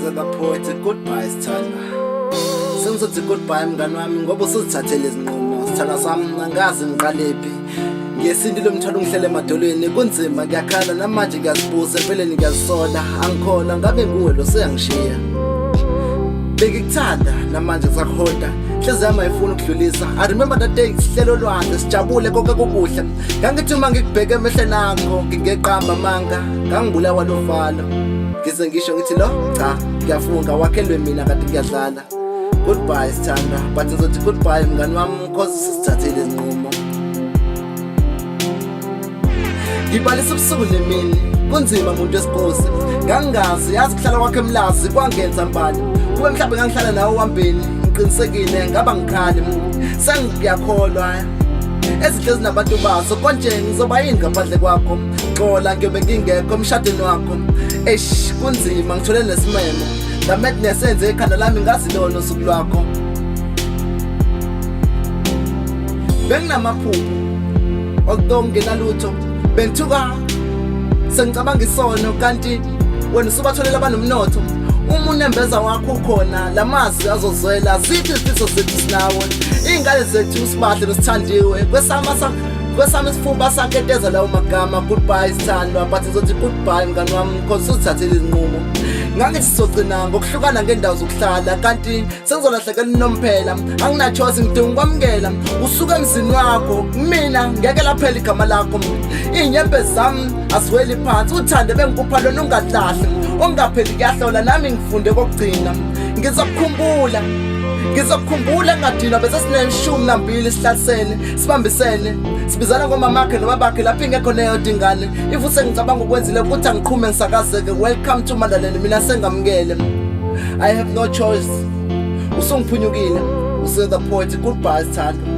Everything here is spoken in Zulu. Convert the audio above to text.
Siza poet, goodbye sithandwa. Sengizothi goodbye mngani wami ngoba usuzithathele izinqumo. Sithandwa sami, angazi ngiqalephi. Ngesintu lomthwalo ungihlele emadolweni, kunzima, ngiyakhala namanje, ngiyazibuza empeleni, ngiyazisola, angikholwa ngabe nguwe lo seyangishiya. Bengikuthanda, namanje ngisakuholda, inhliziyo yami ayifuni ukudlulisa. I remember that day sihlelo olwandle, sijabule, konke kukuhle. Ngangithi uma ngikubheke emehlweni akho, ngingeqamba amanga, ngangibulawa lovalo, ngize ngisho ngithi lo cha, ngiyafunga wakhelwe mina, kanti ngiyadlala. Goodbye sithandwa, but ngizothi goodbye mngani wami cause sisithathele izinqumo. Ngibalisa ubusuku nemini, kunzima muntu esigosi. Ngangingazi yazi kuhlala kwakhe emlazi kwangenza mbali. Kube mhlawumbe ngangihlala nawe uhambeni, ngiqinisekile ngaba ngikhali. Sengiyakholwa ezinhle zinabantu bazo, konje ngizoba yini ngaphandle kwakho? Xola, ngiyobe ngingekho emshadweni wakho. Eish, kunzima, ngithole nesimemo. La madness enze ekhanda lami, ngazi lona usuku lwakho. Benginamaphupho, although nginalutho, bengithuka sengicabanga isono, kanti wena usubatholela abanomnotho. Uma unembeza wakho ukhona, lamazwi azozwela. Ziphi izifiso zethu sinawe, iy'ngane zethu, usibahle nosithandiwe. Kwesami isifuba saketeza lawo magama. Goodbye sithandwa, but ngizothi goodbye mngani wami cause usuzithathele izinqumo. Ngangithi sizogcina ngokuhlukana ngendawo zokuhlala, kanti sengizolahlekela unomphela. Angina-choice, ngidinga ukwamukela usuke emzini wakho. Mina ngeke laphela igama lakho. Iy'nyembezi zami aziweli phansi. Uthande bengikupha lona ungalahli, ongapheli kuyahlola. Nami ngifunde kokugcina. Ngizokukhumbula, ngizokukhumbula ngadinwa. Bese sineshumi nambili sihlalisene, sibambisene, sibizana ngomamakhe nobabakhe, lapho ingekho neyodwa ingane. If usengicabanga ukwenzile ukuthi angiqhume ngisakazeke. Welcome to Mandaleni. Mina sengamukele, I have no choice, usungiphunyukile. Usenza poet, goodbye sithandwa.